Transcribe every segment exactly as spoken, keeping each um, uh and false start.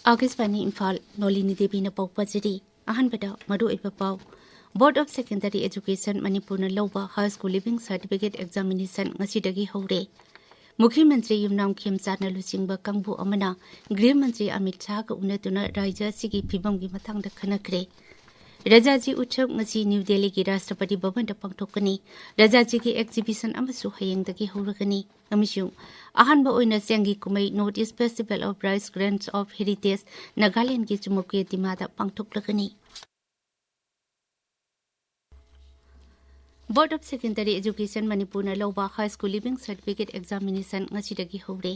ꯑꯥꯀꯥꯁꯕꯥꯅꯤ ꯏꯝꯐꯥꯜ, ꯅꯣꯂꯤꯅꯤ ꯗꯦꯕꯤꯅ ꯄꯥꯎ ꯄꯥꯖꯔꯤ꯫ ꯑꯍꯥꯟꯕꯗ ꯃꯔꯨꯑꯣꯏꯕ ꯄꯥꯎ꯫ Board of Secondary Education ꯃꯅꯤꯄꯨꯔꯅ ꯂꯧꯕ High School Leaving Certificate Examination ꯉꯁꯤꯗꯒꯤ ꯍꯧꯔꯦ꯫ ꯃꯨꯈ꯭ꯌ ꯃꯟꯇ꯭ꯔꯤ ꯌꯨꯝꯅꯥꯝ ꯈꯦꯝꯆꯥꯟꯅ ꯂꯨꯆꯤꯡꯕ ꯀꯥꯡꯕꯨ ꯑꯃꯅ ꯒ꯭ꯔꯤꯍ ꯃꯟꯇ꯭ꯔꯤ ꯑꯃꯤꯠ ꯁꯥꯍꯒ ꯎꯅꯗꯨꯅ ꯔꯥꯖ꯭ꯌ ꯑꯁꯤꯒꯤ ꯐꯤꯕꯝꯒꯤ ꯃꯇꯥꯡꯗ ꯈꯟꯅꯈ꯭ꯔꯦ꯫ ꯔꯥꯖꯥꯖꯤ ꯎꯠꯁꯕ ꯉꯁꯤ ꯅ꯭ꯌꯨ ꯗꯦꯜꯂꯤꯒꯤ ꯔꯥꯁꯇ꯭ꯔꯄꯇꯤ ꯚꯕꯟꯗ ꯄꯥꯡꯊꯣꯛꯀꯅꯤ꯫ ꯔꯥꯖꯥꯖꯤꯒꯤ exhibition ꯑꯃꯁꯨ ꯍꯌꯦꯡꯗꯒꯤ ꯍꯧꯔꯒꯅꯤ꯫ ꯑꯃꯁꯨꯡ ꯑꯍꯥꯟꯕ ꯑꯣꯏꯅ ꯆꯦꯡꯒꯤ ꯀꯨꯝꯍꯩ North East Festival of Rice Grains of Heritage ꯅꯥꯒꯥꯂꯦꯟꯗꯒꯤ ꯆꯨꯃꯨꯀꯦ ꯗꯤꯃꯥꯗ ꯄꯥꯡꯊꯣꯛꯂꯒꯅꯤ꯫ Board of Secondary Education ꯃꯅꯤꯄꯨꯔꯅ ꯂꯧꯕ High School Leaving Certificate Examination ꯉꯁꯤꯗꯒꯤ ꯍꯧꯔꯦ꯫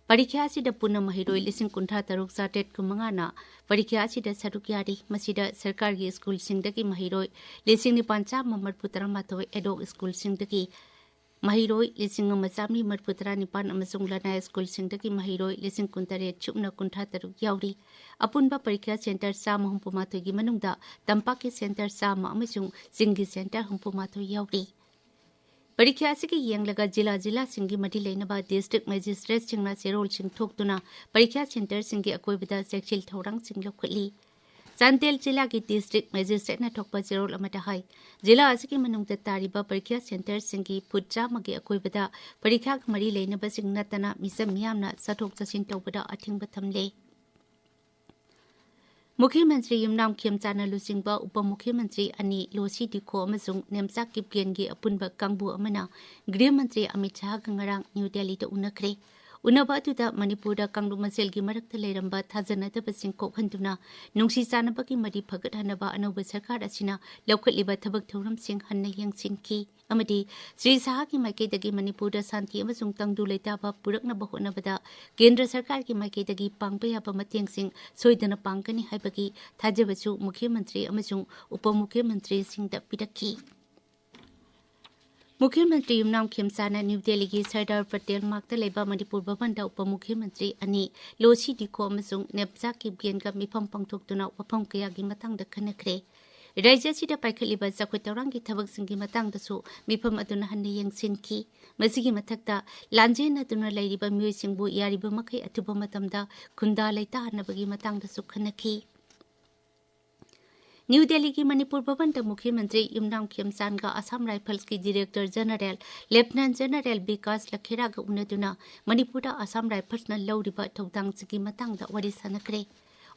ꯄꯔꯤꯈ꯭ꯌꯥ ꯑꯁꯤꯗ ꯄꯨꯟꯅ ꯃꯍꯩꯔꯣꯏ ꯂꯤꯁꯤꯡ ꯀꯨꯟꯊ꯭ꯔꯥ ꯇꯔꯨꯛ ꯆꯥꯇ꯭ꯔꯦꯠ ꯀꯨꯟꯃꯉꯥꯅ ꯄꯔꯤꯈ꯭ꯌꯥ ꯑꯁꯤꯗ ꯁꯔꯨꯛ ꯌꯥꯔꯤ꯫ ꯃꯁꯤꯗ ꯁꯔꯀꯥꯔꯒꯤ ꯁ꯭ꯀꯨꯜꯁꯤꯡꯗꯒꯤ ꯃꯍꯩꯔꯣꯏ ꯂꯤꯁꯤꯡ ꯅꯤꯄꯥꯟ ꯆꯥꯝꯃ ꯃꯔꯤꯐꯨ ꯇꯔꯥꯃꯥꯊꯣꯏ, ꯑꯦꯗꯣꯛ ꯁ꯭ꯀꯨꯜꯁꯤꯡꯗꯒꯤ ꯃꯍꯩꯔꯣꯏ ꯂꯤꯁꯤꯡ ꯑꯃ ꯆꯥꯃꯔꯤ ꯃꯔꯤꯐꯨ ꯇꯔꯥꯅꯤꯄꯥꯟ ꯑꯃꯁꯨꯡ ꯂꯅꯥꯏ ꯁ꯭ꯀꯨꯜꯁꯤꯡꯗꯒꯤ ꯃꯍꯩꯔꯣꯏ ꯂꯤꯁꯤꯡ ꯀꯨꯟꯇꯔꯦꯠ ꯁꯨꯞꯅ ꯀꯨꯟꯊ꯭ꯔꯥ ꯇꯔꯨꯛ ꯌꯥꯎꯔꯤ꯫ ꯑꯄꯨꯟꯕ ꯄꯔꯤꯈ꯭ꯌꯥ ꯁꯦꯟꯇꯔ ꯆꯥꯝꯃ ꯍꯨꯝꯐꯨ ꯃꯥꯊꯣꯏꯒꯤ ꯃꯅꯨꯡꯗ ꯇꯝꯄꯥꯛꯀꯤ ꯁꯦꯟꯇꯔ ꯆꯥꯝꯃ ꯑꯃꯁꯨꯡ ꯆꯤꯡꯒꯤ ꯁꯦꯟꯇꯔ ꯍꯨꯝꯐꯨ ꯃꯥꯊꯣꯏ ꯌꯥꯎꯔꯤ꯫ ꯄꯔꯤꯈ꯭ꯌꯥ ꯑꯁꯤꯒꯤ ꯌꯦꯡꯂꯒ ꯖꯤꯂꯥ ꯖꯤꯂꯥꯁꯤꯡꯒꯤ ꯃꯔꯤ ꯂꯩꯅꯕ district magistrateꯁꯤꯡꯅ ꯆꯦꯔꯣꯜꯁꯤꯡ ꯊꯣꯛꯇꯨꯅ ꯄꯔꯤꯈ꯭ꯌꯥ ꯁꯦꯟꯇꯔꯁꯤꯡꯒꯤ ꯑꯀꯣꯏꯕꯗ ꯆꯦꯛꯁꯤꯜ ꯊꯧꯔꯥꯡꯁꯤꯡ ꯂꯧꯈꯠꯂꯤ꯫ ꯆꯥꯟꯗꯦꯜ ꯖꯤꯂꯥꯒꯤ district magistrateꯅ ꯊꯣꯛꯄ ꯆꯦꯔꯣꯜ ꯑꯃꯗ ꯍꯥꯏ, ꯖꯤꯂꯥ ꯑꯁꯤꯒꯤ ꯃꯅꯨꯡꯗ ꯇꯥꯔꯤꯕ ꯄꯔꯤꯈ꯭ꯌꯥ ꯁꯦꯟꯇꯔꯁꯤꯡꯒꯤ ꯐꯨꯠ ꯆꯥꯝꯃꯒꯤ ꯑꯀꯣꯏꯕꯗ ꯄꯔꯤꯈ꯭ꯌꯥꯒ ꯃꯔꯤ ꯂꯩꯅꯕꯁꯤꯡ ꯅꯠꯇꯅ ꯃꯤꯆꯝ ꯃꯤꯌꯥꯝꯅ ꯆꯠꯊꯣꯛ ꯆꯠꯁꯤꯟ ꯇꯧꯕꯗ ꯑꯊꯤꯡꯕ ꯊꯝꯂꯦ꯫ ꯃꯨꯈ꯭ꯌ ꯃꯟꯇ꯭ꯔꯤ ꯌꯨꯝꯅꯥꯝ ꯈꯦꯝꯆꯥꯟꯅ ꯂꯨꯆꯤꯡꯕ ꯎꯄ ꯃꯨꯈ꯭ꯌ ꯃꯟꯇ꯭ꯔꯤ ꯑꯅꯤ ꯂꯣꯁꯤ ꯗꯤꯈꯣ ꯑꯃꯁꯨꯡ ꯅꯦꯝꯆꯥ ꯀꯤꯞꯒꯦꯟꯒꯤ ꯑꯄꯨꯟꯕ ꯀꯥꯡꯕꯨ ꯑꯃꯅ ꯒ꯭ꯔꯤꯍ ꯃꯟꯇ꯭ꯔꯤ ꯑꯃꯤꯠ ꯁꯥꯍꯒ ꯉꯔꯥꯡ ꯅ꯭ꯌꯨ ꯗꯦꯜꯂꯤꯗ ꯎꯅꯈ꯭ꯔꯦ꯫ ꯎꯅꯕ ꯑꯗꯨꯗ ꯃꯅꯤꯄꯨꯔꯗ ꯀꯥꯡꯂꯨꯞ ꯃꯁꯦꯜꯒꯤ ꯃꯔꯛꯇ ꯂꯩꯔꯝꯕ ꯊꯥꯖꯅꯗꯕꯁꯤꯡ ꯀꯣꯛꯍꯟꯗꯨꯅ ꯅꯨꯡꯁꯤ ꯆꯥꯟꯅꯕꯒꯤ ꯃꯔꯤ ꯐꯒꯠꯍꯟꯅꯕ ꯑꯅꯧꯕ ꯁꯔꯀꯥꯔ ꯑꯁꯤꯅ ꯂꯧꯈꯠꯂꯤꯕ ꯊꯕꯛ ꯊꯧꯔꯝꯁꯤꯡ ꯍꯟꯅ ꯌꯦꯡꯁꯤꯟꯈꯤ ꯑꯃꯗꯤ ꯁ꯭ꯔꯤ ꯁꯥꯍꯒꯤ ꯃꯥꯏꯀꯩꯗꯒꯤ ꯃꯅꯤꯄꯨꯔꯗ ꯁꯥꯟꯇꯤ ꯑꯃꯁꯨꯡ ꯇꯪꯗꯨ ꯂꯩꯇꯥꯕ ꯄꯨꯔꯛꯅꯕ ꯍꯣꯠꯅꯕꯗ ꯀꯦꯟꯗ꯭ꯔ ꯁꯔꯀꯥꯔꯒꯤ ꯃꯥꯏꯀꯩꯗꯒꯤ ꯄꯥꯡꯕ ꯌꯥꯕ ꯃꯇꯦꯡꯁꯤꯡ ꯁꯣꯏꯗꯅ ꯄꯥꯡꯒꯅꯤ ꯍꯥꯏꯕꯒꯤ ꯊꯥꯖꯕꯁꯨ ꯃꯨꯈ꯭ꯌ ꯃꯟꯇ꯭ꯔꯤ ꯑꯃꯁꯨꯡ ꯎꯄ ꯃꯨꯈ꯭ꯌ ꯃꯟꯇ꯭ꯔꯤꯁꯤꯡꯗ ꯄꯤꯔꯛꯈꯤ꯫ ꯃꯨꯈ꯭ꯌ ꯃꯟꯇ꯭ꯔꯤ ꯌꯨꯝꯅꯥꯝ ꯈꯦꯝꯆꯥꯟꯅ ꯅ꯭ꯌꯨ ꯗꯦꯜꯂꯤꯒꯤ ꯁꯔꯗꯥꯔ ꯄꯇꯦꯜ ꯃꯥꯔꯛꯇ ꯂꯩꯕ ꯃꯅꯤꯄꯨꯔ ꯚꯕꯟꯗ ꯎꯄ ꯃꯨꯈ꯭ꯌ ꯃꯟꯇ꯭ꯔꯤ ꯑꯅꯤ ꯂꯣꯁꯤ ꯗꯤꯈꯣ ꯑꯃꯁꯨꯡ ꯅꯦꯝꯆꯥ ꯀꯤꯞꯒꯦꯟꯒ ꯃꯤꯐꯝ ꯄꯥꯡꯊꯣꯛꯇꯨꯅ ꯋꯥꯐꯝ ꯀꯌꯥꯒꯤ ꯃꯇꯥꯡꯗ ꯈꯟꯅꯈ꯭ꯔꯦ꯫ ꯔꯥꯖ꯭ꯌ ꯑꯁꯤꯗ ꯄꯥꯏꯈꯠꯂꯤꯕ ꯆꯥꯎꯈꯠ ꯊꯧꯔꯥꯡꯒꯤ ꯊꯕꯛꯁꯤꯡꯒꯤ ꯃꯇꯥꯡꯗꯁꯨ ꯃꯤꯐꯝ ꯑꯗꯨꯅ ꯍꯟꯅ ꯌꯦꯡꯁꯤꯟꯈꯤ꯫ ꯃꯁꯤꯒꯤ ꯃꯊꯛꯇ, ꯂꯥꯟꯖꯦꯟꯅꯗꯨꯅ ꯂꯩꯔꯤꯕ ꯃꯤꯑꯣꯏꯁꯤꯡꯕꯨ ꯌꯥꯔꯤꯕ ꯃꯈꯩ ꯑꯊꯨꯕ ꯃꯇꯝꯗ ꯈꯨꯟꯗꯥ ꯂꯩꯇꯥꯍꯟꯅꯕꯒꯤ ꯃꯇꯥꯡꯗꯁꯨ ꯈꯟꯅꯈꯤ꯫ ꯅ꯭ꯌꯨ ꯗꯦꯜꯂꯤꯒꯤ ꯃꯅꯤꯄꯨꯔ ꯚꯕꯟꯗ ꯃꯨꯈ꯭ꯌ ꯃꯟꯇ꯭ꯔꯤ ꯌꯨꯝꯅꯥꯝ ꯈꯦꯝꯆꯥꯟꯒ ꯑꯁꯥꯝ ꯔꯥꯏꯐꯜꯁꯀꯤ director general, lieutenant general Vikas ꯂꯈꯦꯔꯥꯒ ꯎꯅꯗꯨꯅ ꯃꯅꯤꯄꯨꯔꯗ ꯑꯁꯥꯝ ꯔꯥꯏꯐꯜꯁꯅ ꯂꯧꯔꯤꯕ ꯊꯧꯗꯥꯡꯁꯤꯡꯒꯤ ꯃꯇꯥꯡꯗ ꯋꯥꯔꯤ ꯁꯥꯟꯅꯈ꯭ꯔꯦ꯫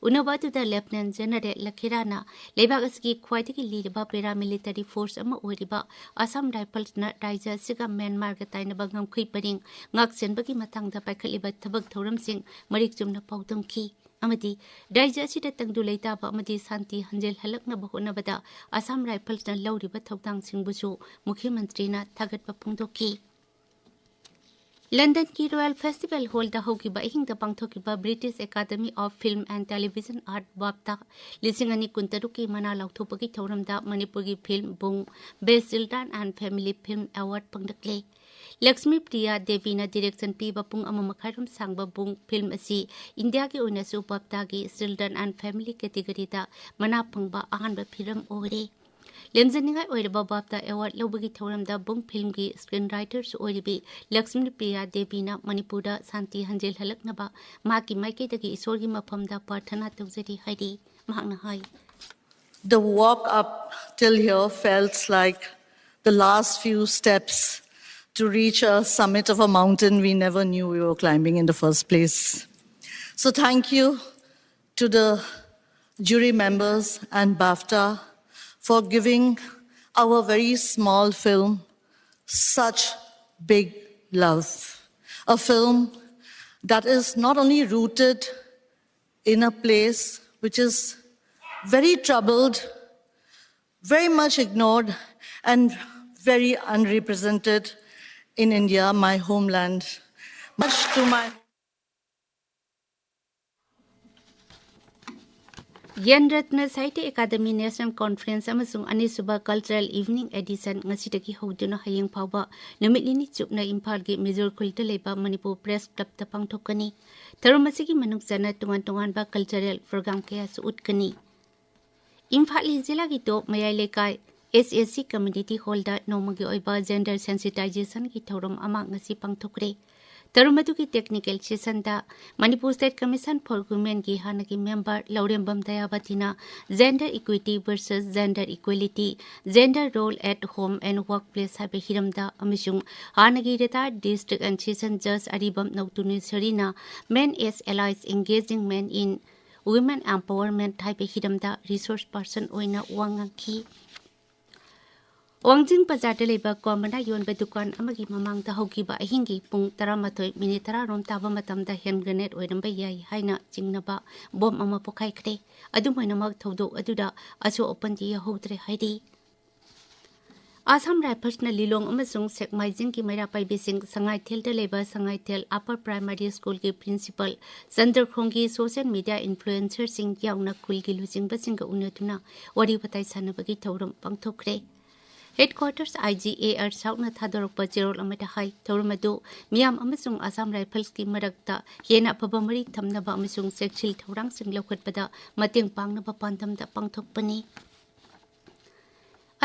ꯎꯅꯕ ꯑꯗꯨꯗ ꯂꯦꯐꯇꯤꯅꯦꯟ ꯖꯦꯅꯔꯦꯜ ꯂꯈꯦꯔꯥꯅ ꯂꯩꯕꯥꯛ ꯑꯁꯤꯒꯤ ꯈ꯭ꯋꯥꯏꯗꯒꯤ ꯂꯤꯔꯕ ꯄꯦꯔꯥꯃꯤꯂꯤꯇꯔꯤ ꯐꯣꯔꯁ ꯑꯃ ꯑꯣꯏꯔꯤꯕ ꯑꯁꯥꯝ ꯔꯥꯏꯐꯜꯁꯅ ꯔꯥꯖ꯭ꯌ ꯑꯁꯤꯒ ꯃ꯭ꯌꯥꯟꯃꯥꯔꯒ ꯇꯥꯏꯅꯕ ꯉꯝꯈꯩ ꯄꯔꯤꯡ ꯉꯥꯛꯁꯦꯟꯕꯒꯤ ꯃꯇꯥꯡꯗ ꯄꯥꯏꯈꯠꯂꯤꯕ ꯊꯕꯛ ꯊꯧꯔꯝꯁꯤꯡ ꯃꯔꯤꯛ ꯆꯨꯝꯅ ꯄꯥꯎꯗꯝꯈꯤ ꯑꯃꯗꯤ ꯔꯥꯖ꯭ꯌ ꯑꯁꯤꯗ ꯇꯪꯗꯨ ꯂꯩꯇꯥꯕ ꯑꯃꯗꯤ ꯁꯥꯟꯇꯤ ꯍꯟꯖꯤꯜꯍꯜꯂꯛꯅꯕ ꯍꯣꯠꯅꯕꯗ ꯑꯁꯥꯝ ꯔꯥꯏꯐꯜꯁꯅ ꯂꯧꯔꯤꯕ ꯊꯧꯗꯥꯡꯁꯤꯡꯕꯨꯁꯨ ꯃꯨꯈ꯭ꯌ ꯃꯟꯇ꯭ꯔꯤꯅ ꯊꯥꯒꯠꯄ ꯐꯣꯡꯗꯣꯛꯈꯤ꯫ ꯂꯟꯗꯟꯒꯤ ꯔꯣꯌꯦꯜ ꯐꯦꯁꯇꯤꯚꯦꯜ ꯍꯣꯜꯗ ꯍꯧꯈꯤꯕ ꯑꯍꯤꯡꯗ ꯄꯥꯡꯊꯣꯛꯈꯤꯕ British Academy of Film and Television Art, ꯕꯥꯞꯇꯥ, ꯂꯤꯁꯤꯡ ꯑꯅꯤ ꯀꯨꯟꯇꯔꯨꯛꯀꯤ ꯃꯅꯥ ꯂꯥꯎꯊꯣꯛꯄꯒꯤ ꯊꯧꯔꯝꯗ ꯃꯅꯤꯄꯨꯔꯒꯤ film Boong Best Children and Family Film Award ꯐꯪꯂꯛꯂꯦ꯫ ꯂꯛꯁꯃꯤ ꯄ꯭ꯔꯤꯌꯥ ꯗꯦꯕꯤꯅ ꯗꯤꯔꯦꯛꯁꯟ ꯄꯤꯕ ꯄꯨꯡ ꯑꯃ ꯃꯈꯥꯏꯔꯣꯝ ꯁꯥꯡꯕ ꯕꯨꯡ ꯐꯤꯜꯝ ꯑꯁꯤ ꯏꯟꯗꯤꯌꯥꯒꯤ ꯑꯣꯏꯅꯁꯨ ꯕꯥꯞꯇꯥꯒꯤ Children and Family categoryꯗ ꯃꯅꯥ ꯐꯪꯕ ꯑꯍꯥꯟꯕ ꯐꯤꯂꯝ ꯑꯣꯏꯔꯦ꯫ ꯂꯦꯝꯖꯅꯤꯡꯉꯥꯏ ꯑꯣꯏꯔꯕ ꯕꯥꯞꯇꯥ ꯑꯦꯋꯥꯔꯗ ꯂꯧꯕꯒꯤ ꯊꯧꯔꯝꯗ ꯕꯨꯡ ꯐꯤꯜꯝꯒꯤ ꯁ꯭ꯀ꯭ꯔꯤꯟ ꯔꯥꯏꯇꯔꯁꯨ ꯑꯣꯏꯔꯤꯕꯤ ꯂꯛꯁꯃꯤ ꯄ꯭ꯔꯤꯌꯥ ꯗꯦꯕꯤꯅ ꯃꯅꯤꯄꯨꯔꯗ ꯁꯥꯟꯇꯤ ꯍꯟꯖꯤꯜꯍꯜꯂꯛꯅꯕ ꯃꯍꯥꯛꯀꯤ ꯃꯥꯏꯀꯩꯗꯒꯤ ꯏꯁꯣꯔꯒꯤ ꯃꯐꯝꯗ ꯄ꯭ꯔꯥꯔꯊꯅꯥ ꯇꯧꯖꯔꯤ ꯍꯥꯏꯔꯤ꯫ ꯃꯍꯥꯛꯅ ꯍꯥꯏ, The walk up till here felt like the last few steps to reach a summit of a mountain we never knew we were climbing in the first place. So, thank you to the jury members and BAFTA for giving our very small film such big love. A film that is not only rooted in a place which is very troubled, very much ignored, and very unrepresented in India, my homeland. Much to my ꯌꯦꯟ ꯔꯠꯅ ꯁꯥꯍꯤꯇ꯭ꯌ academy national conference ꯑꯃꯁꯨꯡ ꯑꯅꯤꯁꯨꯕ cultural evening Edison ꯉꯁꯤꯗꯒꯤ ꯍꯧꯗꯨꯅ ꯍꯌꯦꯡ ꯐꯥꯎꯕ ꯅꯨꯃꯤꯠ ꯅꯤꯅꯤ ꯆꯨꯞꯅ ꯏꯝꯐꯥꯜꯒꯤ ꯃꯤꯖꯣꯔ ꯈꯨꯜꯗ ꯂꯩꯕ ꯃꯅꯤꯄꯨꯔ ꯄ꯭ꯔꯦꯁ ꯀ꯭ꯂꯕꯇ ꯄꯥꯡꯊꯣꯛꯀꯅꯤ꯫ ꯊꯧꯔꯝ ꯑꯁꯤꯒꯤ ꯃꯅꯨꯡ ꯆꯟꯅ ꯇꯣꯉꯥꯟ ꯇꯣꯉꯥꯟꯕ ꯀꯜꯆꯔꯦꯜ ꯄ꯭ꯔꯣꯒ꯭ꯔꯥꯝ ꯀꯌꯥꯁꯨ ꯎꯠꯀꯅꯤ꯫ ꯏꯝꯐꯥꯜ ꯏꯁ ꯖꯤꯂꯥꯒꯤ ꯇꯣꯞ ꯃꯌꯥꯏ ꯂꯩꯀꯥꯏ ꯑꯦꯁ ꯑꯦꯁ ꯁꯤ ꯀꯝꯃ꯭ꯌꯨꯅꯤꯇꯤ ꯍꯣꯜꯗ ꯅꯣꯡꯃꯒꯤ ꯑꯣꯏꯕ ꯖꯦꯟꯗꯔ ꯁꯦꯟꯁꯤꯇꯥꯏꯖꯦꯁꯟꯒꯤ ꯊꯧꯔꯝ ꯑꯃ ꯉꯁꯤ ꯄꯥꯡꯊꯣꯛꯈ꯭ꯔꯦ꯫ ꯊꯧꯔꯝ ꯑꯗꯨꯒꯤ ꯇꯦꯛꯅꯤꯀꯦꯜ ꯁꯦꯁꯟꯗ ꯃꯅꯤꯄꯨꯔ ꯁ꯭ꯇꯦꯠ ꯀꯃꯤꯁꯟ ꯐꯣꯔ ꯋꯨꯃꯦꯟꯒꯤ ꯍꯥꯟꯅꯒꯤ ꯃꯦꯝꯕꯔ ꯂꯧꯔꯦꯝꯕꯝ ꯗꯌꯥꯕꯇꯤꯅ Gender Equity versus Gender Equality, Gender Role at Home and Workplace ꯍꯥꯏꯕ ꯍꯤꯔꯝꯗ ꯑꯃꯁꯨꯡ ꯍꯥꯟꯅꯒꯤ retired district and session judge Aribam ꯅꯧꯇꯨꯅꯦꯁꯣꯔꯤꯅ Men as Allies, Engaging Men in Women Empowerment ꯍꯥꯏꯕ ꯍꯤꯔꯝꯗ ꯔꯤꯁꯣꯔꯁ ꯄꯥꯔꯁꯟ ꯑꯣꯏꯅ ꯋꯥ ꯉꯥꯡꯈꯤ꯫ ꯋꯥꯡꯖꯤꯡ ꯕꯖꯥꯔꯗ ꯂꯩꯕ ꯀ꯭ꯋꯥ ꯃꯅꯥ ꯌꯣꯟꯕ ꯗꯨꯀꯥꯟ ꯑꯃꯒꯤ ꯃꯃꯥꯡꯗ ꯍꯧꯈꯤꯕ ꯑꯍꯤꯡꯒꯤ ꯄꯨꯡ ꯇꯔꯥꯃꯥꯊꯣꯏ ꯃꯤꯅꯤꯠ ꯇꯔꯥ ꯔꯣꯝ ꯇꯥꯕ ꯃꯇꯝꯗ ꯍꯦꯟ ꯒ꯭ꯔꯦꯅꯦꯗ ꯑꯣꯏꯔꯝꯕ ꯌꯥꯏ ꯍꯥꯏꯅ ꯆꯤꯡꯅꯕ ꯕꯣꯝ ꯑꯃ ꯄꯣꯈꯥꯏꯈ꯭ꯔꯦ꯫ ꯑꯗꯨꯝ ꯑꯣꯏꯅꯃꯛ, ꯊꯧꯗꯣꯛ ꯑꯗꯨꯗ ꯑꯁꯣꯛ ꯑꯄꯟꯗꯤ ꯌꯥꯎꯍꯧꯗ꯭ꯔꯦ ꯍꯥꯏꯔꯤ꯫ ꯑꯁꯥꯝ ꯔꯥꯏꯐꯜꯁꯅ ꯂꯤꯂꯣꯡ ꯑꯃꯁꯨꯡ ꯁꯦꯛꯃꯥꯏꯖꯤꯡꯒꯤ ꯃꯩꯔꯥ ꯄꯥꯏꯕꯤꯁꯤꯡ ꯁꯉꯥꯏꯊꯦꯜꯗ ꯂꯩꯕ ꯁꯉꯥꯏꯊꯦꯜ ꯑꯄꯔ ꯄ꯭ꯔꯥꯏꯃꯥꯔꯤ ꯁ꯭ꯀꯨꯜꯒꯤ ꯄ꯭ꯔꯤꯟꯁꯤꯄꯜ ꯆꯟꯗ꯭ꯔꯈꯣꯡꯒꯤ ꯁꯣꯁꯤꯌꯦꯜ ꯃꯤꯗꯤꯌꯥ ꯏꯟꯐ꯭ꯂꯨꯑꯦꯟꯁꯔꯁꯤꯡ ꯌꯥꯎꯅ ꯈꯨꯜꯒꯤ ꯂꯨꯆꯤꯡꯕꯁꯤꯡꯒ ꯎꯅꯗꯨꯅ ꯋꯥꯔꯤ ꯋꯥꯇꯥꯏ ꯁꯥꯟꯅꯕꯒꯤ ꯊꯧꯔꯝ ꯄꯥꯡꯊꯣꯛꯈ꯭ꯔꯦ꯫ ꯍꯦꯗꯀ꯭ꯋꯥꯇꯔꯁ ꯑꯥꯏ ꯖꯤ ꯑꯦ ꯑꯥꯔ ꯁꯥꯎꯅ ꯊꯥꯗꯣꯔꯛꯄ ꯆꯦꯔꯣꯜ ꯑꯃꯗ ꯍꯥꯏ, ꯊꯧꯔꯝ ꯑꯗꯨ ꯃꯤꯌꯥꯝ ꯑꯃꯁꯨꯡ ꯑꯁꯥꯝ ꯔꯥꯏꯐꯜꯁꯀꯤ ꯃꯔꯛꯇ ꯍꯦꯟꯅ ꯑꯐꯕ ꯃꯔꯤ ꯊꯝꯅꯕ ꯑꯃꯁꯨꯡ ꯆꯦꯛꯁꯤꯜ ꯊꯧꯔꯥꯡꯁꯤꯡ ꯂꯧꯈꯠꯄꯗ ꯃꯇꯦꯡ ꯄꯥꯡꯅꯕ ꯄꯥꯟꯗꯝꯗ ꯄꯥꯡꯊꯣꯛꯄꯅꯤ꯫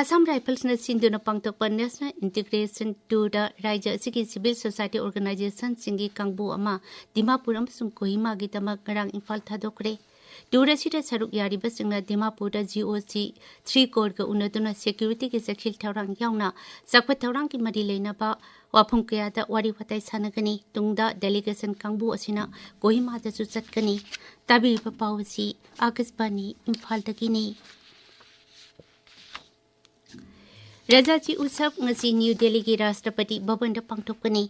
ꯑꯁꯥꯝ ꯔꯥꯏꯐꯜꯁꯅ ꯁꯤꯟꯗꯨꯅ ꯄꯥꯡꯊꯣꯛꯄ National Integration Tourꯗ ꯔꯥꯖ꯭ꯌ ꯑꯁꯤꯒꯤ civil society organizationꯁꯤꯡꯒꯤ ꯀꯥꯡꯕꯨ ꯑꯃ ꯗꯤꯃꯥꯄꯨꯔ ꯑꯃꯁꯨꯡ ꯀꯣꯍꯤꯃꯥꯒꯤꯗꯃꯛ ꯉꯔꯥꯡ ꯏꯝꯐꯥꯜ ꯊꯥꯗꯣꯛꯈ꯭ꯔꯦ꯫ Tour ꯑꯁꯤꯗ ꯁꯔꯨꯛ ꯌꯥꯔꯤꯕꯁꯤꯡꯅ ꯗꯤꯃꯥꯄꯨꯔꯗ G O C three Koraga ꯎꯅꯗꯨꯅ securityꯒꯤ ꯆꯦꯛꯁꯤꯜ ꯊꯧꯔꯥꯡ ꯌꯥꯎꯅ ꯆꯥꯎꯈꯠ ꯊꯧꯔꯥꯡꯒꯤ ꯃꯔꯤ ꯂꯩꯅꯕ ꯋꯥꯐꯝ ꯀꯌꯥꯗ ꯋꯥꯔꯤ ꯋꯥꯇꯥꯏ ꯁꯥꯟꯅꯒꯅꯤ꯫ ꯇꯨꯡꯗ delegation ꯀꯥꯡꯕꯨ ꯑꯁꯤꯅ ꯀꯣꯍꯤꯃꯥꯗꯁꯨ ꯆꯠꯀꯅꯤ꯫ ꯇꯥꯕꯤꯔꯤꯕ ꯄꯥꯎ ꯑꯁꯤ ꯑꯥꯀꯥꯁꯕꯥꯅꯤ ꯏꯝꯐꯥꯜꯗꯒꯤꯅꯤ꯫ ꯔꯥꯖꯥꯖꯤ ꯎꯠꯁꯕ ꯉꯁꯤ ꯅ꯭ꯌꯨ ꯗꯦꯜꯂꯤꯒꯤ ꯔꯥꯁꯇ꯭ꯔꯄꯇꯤ ꯚꯕꯟꯗ ꯄꯥꯡꯊꯣꯛꯀꯅꯤ꯫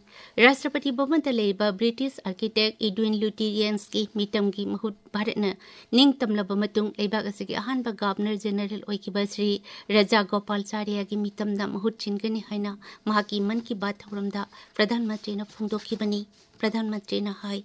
ꯔꯥꯁꯇ꯭ꯔꯄꯇꯤ ꯚꯕꯟꯗ ꯂꯩꯔꯤꯕ ꯕ꯭ꯔꯤꯇꯤꯁ ꯑꯥꯔꯀꯤꯇꯦꯛ ꯏꯗ꯭ꯋꯤꯟ ꯂꯨꯇꯤꯌꯦꯟꯁꯀꯤ ꯃꯤꯇꯝꯒꯤ ꯃꯍꯨꯠ ꯚꯥꯔꯠꯅ ꯅꯤꯡꯇꯝꯂꯕ ꯃꯇꯨꯡ ꯂꯩꯕꯥꯛ ꯑꯁꯤꯒꯤ ꯑꯍꯥꯟꯕ ꯒꯕꯔꯅꯔ ꯖꯦꯅꯔꯦꯜ ꯑꯣꯏꯈꯤꯕ ꯁ꯭ꯔꯤ ꯔꯥꯖꯥ ꯒꯣꯄꯥꯜꯆꯥꯔꯌꯒꯤ ꯃꯤꯇꯝꯗ ꯃꯍꯨꯠ ꯁꯤꯟꯒꯅꯤ ꯍꯥꯏꯅ ꯃꯍꯥꯛꯀꯤ ꯃꯟ ꯀꯤ ꯕꯥꯠ ꯊꯧꯔꯝꯗ ꯄ꯭ꯔꯙꯥꯟ ꯃꯟꯇ꯭ꯔꯤꯅ ꯐꯣꯡꯗꯣꯛꯈꯤꯕꯅꯤ꯫ ꯄ꯭ꯔꯙꯥꯟ ꯃꯟꯇ꯭ꯔꯤꯅ ꯍꯥꯏ,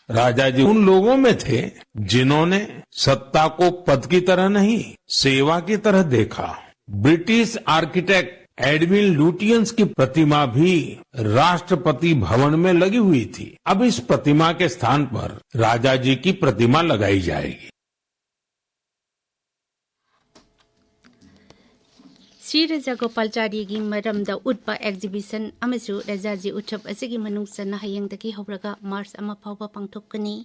राजा जी उन लोगों में थे जिन्होंने सत्ता को पद की तरह नहीं, सेवा की तरह देखा। ब्रिटिश आर्किटेक्ट एडविन लुटियंस की प्रतिमा भी राष्ट्रपति भवन में लगी हुई थी। अब इस प्रतिमा के स्थान पर राजा जी की प्रतिमा लगाई जाएगी। ꯁ꯭ꯔꯤ ꯔꯥꯖꯥꯒꯣꯄꯥꯜꯆꯥꯔꯤꯒꯤ ꯃꯔꯝꯗ ꯎꯠꯄ ꯑꯦꯛꯖꯤꯕꯤꯁꯟ ꯑꯃꯁꯨ ꯔꯥꯖꯥꯖꯤ ꯎꯠꯁꯕ ꯑꯁꯤꯒꯤ ꯃꯅꯨꯡ ꯆꯟꯅ ꯍꯌꯦꯡꯗꯒꯤ ꯍꯧꯔꯒ ꯃꯥꯔꯆ ꯑꯃ ꯐꯥꯎꯕ ꯄꯥꯡꯊꯣꯛꯀꯅꯤ꯫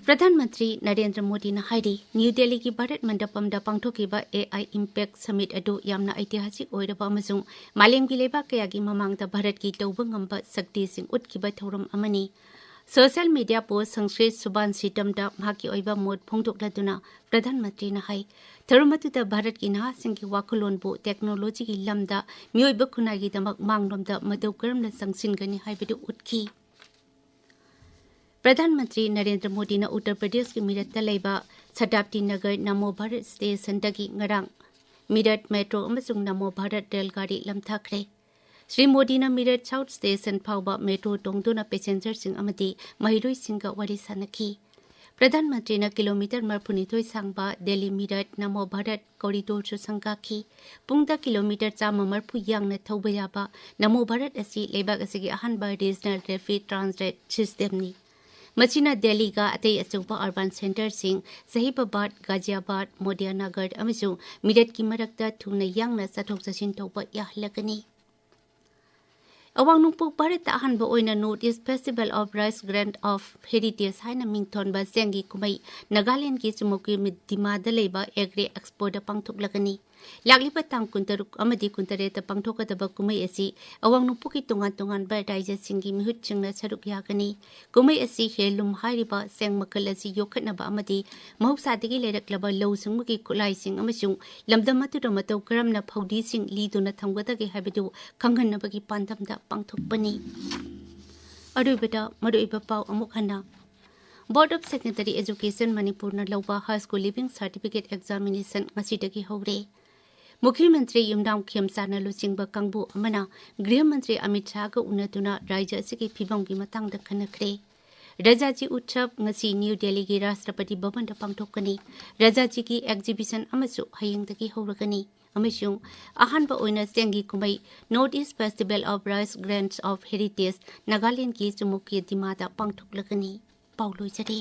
ꯄ꯭ꯔꯙꯥꯟ ꯃꯟꯇ꯭ꯔꯤ ꯅꯔꯦꯟꯗ꯭ꯔ ꯃꯣꯗꯤꯅ ꯍꯥꯏꯔꯤ, ꯅ꯭ꯌꯨ ꯗꯦꯜꯂꯤꯒꯤ ꯚꯥꯔꯠ ꯃꯟꯗꯄꯝꯗ ꯄꯥꯡꯊꯣꯛꯈꯤꯕ AI Impact Summit ꯑꯗꯨ ꯌꯥꯝꯅ ꯑꯩꯇꯤꯍꯥꯁꯤꯛ ꯑꯣꯏꯔꯕ ꯑꯃꯁꯨꯡ ꯃꯥꯂꯦꯝꯒꯤ ꯂꯩꯕꯥꯛ ꯀꯌꯥꯒꯤ ꯃꯃꯥꯡꯗ ꯚꯥꯔꯠꯀꯤ ꯇꯧꯕ ꯉꯝꯕ ꯁꯛꯇꯤꯁꯤꯡ ꯎꯠꯈꯤꯕ ꯊꯧꯔꯝ ꯑꯃꯅꯤ꯫ ꯁꯣꯁꯤꯌꯦꯜ ꯃꯤꯗꯤꯌꯥ ꯄꯣꯁ ꯁꯪꯁ꯭ꯀ꯭ꯔꯤꯠ ꯁꯨꯕꯥꯟꯁꯤꯇꯝꯗ ꯃꯍꯥꯛꯀꯤ ꯑꯣꯏꯕ ꯃꯣꯠ ꯐꯣꯡꯗꯣꯛꯂꯗꯨꯅ ꯄ꯭ꯔꯙꯥꯟ ꯃꯟꯇ꯭ꯔꯤꯅ ꯍꯥꯏ, ꯊꯧꯔꯝ ꯑꯗꯨꯗ ꯚꯥꯔꯠꯀꯤ ꯅꯍꯥꯁꯤꯡꯒꯤ ꯋꯥꯈꯜꯂꯣꯟꯕꯨ ꯇꯦꯛꯅꯣꯂꯣꯖꯤꯒꯤ ꯂꯝꯗ ꯃꯤꯑꯣꯏꯕ ꯈꯨꯟꯅꯥꯏꯒꯤꯗꯃꯛ ꯃꯥꯡꯂꯣꯝꯗ ꯃꯇꯧ ꯀꯔꯝꯅ ꯆꯪꯁꯤꯟꯒꯅꯤ ꯍꯥꯏꯕꯗꯨ ꯎꯠꯈꯤ꯫ ꯄ꯭ꯔꯙꯥꯟ ꯃꯟꯇ꯭ꯔꯤ ꯅꯔꯦꯟꯗ꯭ꯔ ꯃꯣꯗꯤꯅ ꯎꯠꯇꯔ ꯄ꯭ꯔꯗꯦꯁꯀꯤ ꯃꯤꯔꯠꯇ ꯂꯩꯕ ꯁꯇꯥꯕꯗꯤ ꯅꯒꯔ ꯅꯃꯣ ꯚꯥꯔꯠ ꯁ꯭ꯇꯦꯁꯟꯗꯒꯤ ꯉꯔꯥꯡ ꯃꯤꯔꯠ ꯃꯦꯇ꯭ꯔꯣ ꯑꯃꯁꯨꯡ ꯅꯃꯣ ꯚꯥꯔꯠ ꯔꯦꯜ ꯒꯥꯔꯤ ꯂꯝꯊꯥꯈ꯭ꯔꯦ꯫ ꯁ꯭ꯔꯤ ꯃꯣꯗꯤꯅ ꯃꯤꯔꯠ ꯁꯥꯎꯠ ꯁ꯭ꯇꯦꯁꯟ ꯐꯥꯎꯕ ꯃꯦꯇ꯭ꯔꯣ ꯇꯣꯡꯗꯨꯅ ꯄꯦꯁꯦꯟꯖꯔꯁꯤꯡ ꯑꯃꯗꯤ ꯃꯍꯩꯔꯣꯏꯁꯤꯡꯒ ꯋꯥꯔꯤ ꯁꯥꯅꯈꯤ꯫ ꯄ꯭ꯔꯙꯥꯟ ꯃꯟꯇ꯭ꯔꯤꯅ ꯀꯤꯂꯣꯃꯤꯇꯔ ꯃꯔꯤꯐꯨꯅꯤꯊꯣꯏ ꯁꯥꯡꯕ ꯗꯦꯜꯂꯤ ꯃꯤꯔꯠ ꯅꯃꯣ ꯚꯥꯔꯠ ꯀꯣꯔꯤꯗꯣꯔꯁꯨ ꯁꯪꯒꯥꯈꯤ꯫ ꯄꯨꯡꯗ ꯀꯤꯂꯣꯃꯤꯇꯔ ꯆꯥꯝꯃ ꯃꯔꯤꯐꯨ ꯌꯥꯡꯅ ꯊꯧꯕ ꯌꯥꯕ ꯅꯃꯣ ꯚꯥꯔꯠ ꯑꯁꯤ ꯂꯩꯕꯥꯛ ꯑꯁꯤꯒꯤ ꯑꯍꯥꯟꯕ ꯔꯤꯖꯅꯦꯜ ꯔꯦꯄꯤꯗ ꯇ꯭ꯔꯥꯟꯖꯤꯠ ꯁꯤꯁꯇꯦꯝꯅꯤ꯫ ꯃꯁꯤꯅ ꯗꯦꯜꯂꯤꯒ ꯑꯇꯩ ꯑꯆꯧꯕ ꯑꯔꯕꯥꯟ ꯁꯦꯟꯇꯔꯁꯤꯡ ꯁꯍꯤꯕꯥꯕꯥꯗ, ꯒꯥꯖꯤꯌꯥꯕꯥꯗ, ꯃꯣꯗꯤꯌꯥꯅꯒꯔ ꯑꯃꯁꯨꯡ ꯃꯤꯔꯠꯀꯤ ꯃꯔꯛꯇ ꯊꯨꯅ ꯌꯥꯡꯅ ꯆꯠꯊꯣꯛ ꯆꯠꯁꯤꯟ ꯇꯧꯕ ꯌꯥꯍꯜꯂꯒꯅꯤ꯫ ꯑꯋꯥꯡ ꯅꯣꯡꯄꯣꯛ ꯚꯥꯔꯠꯇ ꯑꯍꯥꯟꯕ ꯑꯣꯏꯅ North East Festival of Rice Grant of Heritage ꯍꯥꯏꯅ ꯃꯤꯡꯊꯣꯟꯕ ꯆꯦꯡꯒꯤ ꯀꯨꯝꯍꯩ ꯅꯥꯒꯥꯂꯦꯟꯗꯒꯤ ꯆꯨꯃꯨꯛꯀꯤ ꯗꯤꯃꯥꯗ ꯂꯩꯕ ꯑꯦꯒ꯭ꯔꯤ ꯑꯦꯛꯁꯄꯣꯗ ꯄꯥꯡꯊꯣꯛꯂꯒꯅꯤ꯫ ꯂꯥꯛꯂꯤꯕ ꯇꯥꯡ ꯀꯨꯟꯇꯔꯨꯛ ꯑꯃꯗꯤ ꯀꯨꯟꯇꯔꯦꯠꯇ ꯄꯥꯡꯊꯣꯛꯀꯗꯕ ꯀꯨꯝꯍꯩ ꯑꯁꯤ ꯑꯋꯥꯡ ꯅꯣꯡꯄꯣꯛꯀꯤ ꯇꯣꯉꯥꯟ ꯇꯣꯉꯥꯟꯕ ꯔꯥꯖ꯭ꯌꯁꯤꯡꯒꯤ ꯃꯤꯍꯨꯠꯁꯤꯡꯅ ꯁꯔꯨꯛ ꯌꯥꯒꯅꯤ꯫ ꯀꯨꯝꯍꯩ ꯑꯁꯤ ꯍꯦꯟꯂꯨꯝ ꯍꯥꯏꯔꯤꯕ ꯆꯦꯡ ꯃꯈꯜ ꯑꯁꯤ ꯌꯣꯛꯈꯠꯅꯕ ꯑꯃꯗꯤ ꯃꯍꯧꯁꯥꯗꯒꯤ ꯂꯩꯔꯛꯂꯕ ꯂꯧꯎ ꯁꯤꯡꯎꯒꯤ ꯈꯨꯠꯂꯥꯏꯁꯤꯡ ꯑꯃꯁꯨꯡ ꯂꯝꯗꯝ ꯑꯗꯨꯗ ꯃꯇꯧ ꯀꯔꯝꯅ ꯐꯧꯗꯤꯁꯤꯡ ꯂꯤꯗꯨꯅ ꯊꯝꯒꯗꯒꯦ ꯍꯥꯏꯕꯗꯨ ꯈꯪꯍꯟꯅꯕꯒꯤ ꯄꯥꯟꯗꯝꯗ ꯄꯥꯡꯊꯣꯛꯄꯅꯤ꯫ ꯑꯔꯣꯏꯕꯗ ꯃꯔꯨꯑꯣꯏꯕ ꯄꯥꯎ ꯑꯃꯨꯛ ꯍꯟꯅ꯫ Board of Secondary Education ꯃꯅꯤꯄꯨꯔꯅ ꯂꯧꯕ High School Leaving Certificate Examination ꯉꯁꯤꯗꯒꯤ ꯍꯧꯔꯦ꯫ ꯃꯨꯈ꯭ꯌ ꯃꯟꯇ꯭ꯔꯤ ꯌꯨꯝꯅꯥꯝ ꯈꯦꯝꯆꯥꯟꯅ ꯂꯨꯆꯤꯡꯕ ꯀꯥꯡꯕꯨ ꯑꯃꯅ ꯒ꯭ꯔꯤꯍ ꯃꯟꯇ꯭ꯔꯤ ꯑꯃꯤꯠ ꯁꯥꯍꯒ ꯎꯅꯗꯨꯅ ꯔꯥꯖ꯭ꯌ ꯑꯁꯤꯒꯤ ꯐꯤꯕꯝꯒꯤ ꯃꯇꯥꯡꯗ ꯈꯟꯅꯈ꯭ꯔꯦ꯫ ꯔꯥꯖꯥꯖꯤ ꯎꯠꯁꯕ ꯉꯁꯤ ꯅ꯭ꯌꯨ ꯗꯦꯜꯂꯤꯒꯤ ꯔꯥꯁꯇ꯭ꯔꯄꯇꯤ ꯚꯕꯟꯗ ꯄꯥꯡꯊꯣꯛꯀꯅꯤ꯫ ꯔꯥꯖꯥꯖꯤꯒꯤ ꯑꯦꯛꯖꯤꯕꯤꯁꯟ ꯑꯃꯁꯨ ꯍꯌꯦꯡꯗꯒꯤ ꯍꯧꯔꯒꯅꯤ ꯑꯃꯁꯨꯡ ꯑꯍꯥꯟꯕ ꯑꯣꯏꯅ ꯆꯦꯡꯒꯤ ꯀꯨꯝꯍꯩ North East Festival of Rice Grants of Heritage ꯅꯥꯒꯥꯂꯦꯟꯗꯒꯤ ꯆꯨꯃꯨꯛꯀꯤ ꯗꯤꯃꯥꯗ ꯄꯥꯡꯊꯣꯛꯂꯒꯅꯤ꯫ ꯄꯥꯎ ꯂꯣꯏꯖꯔꯦ꯫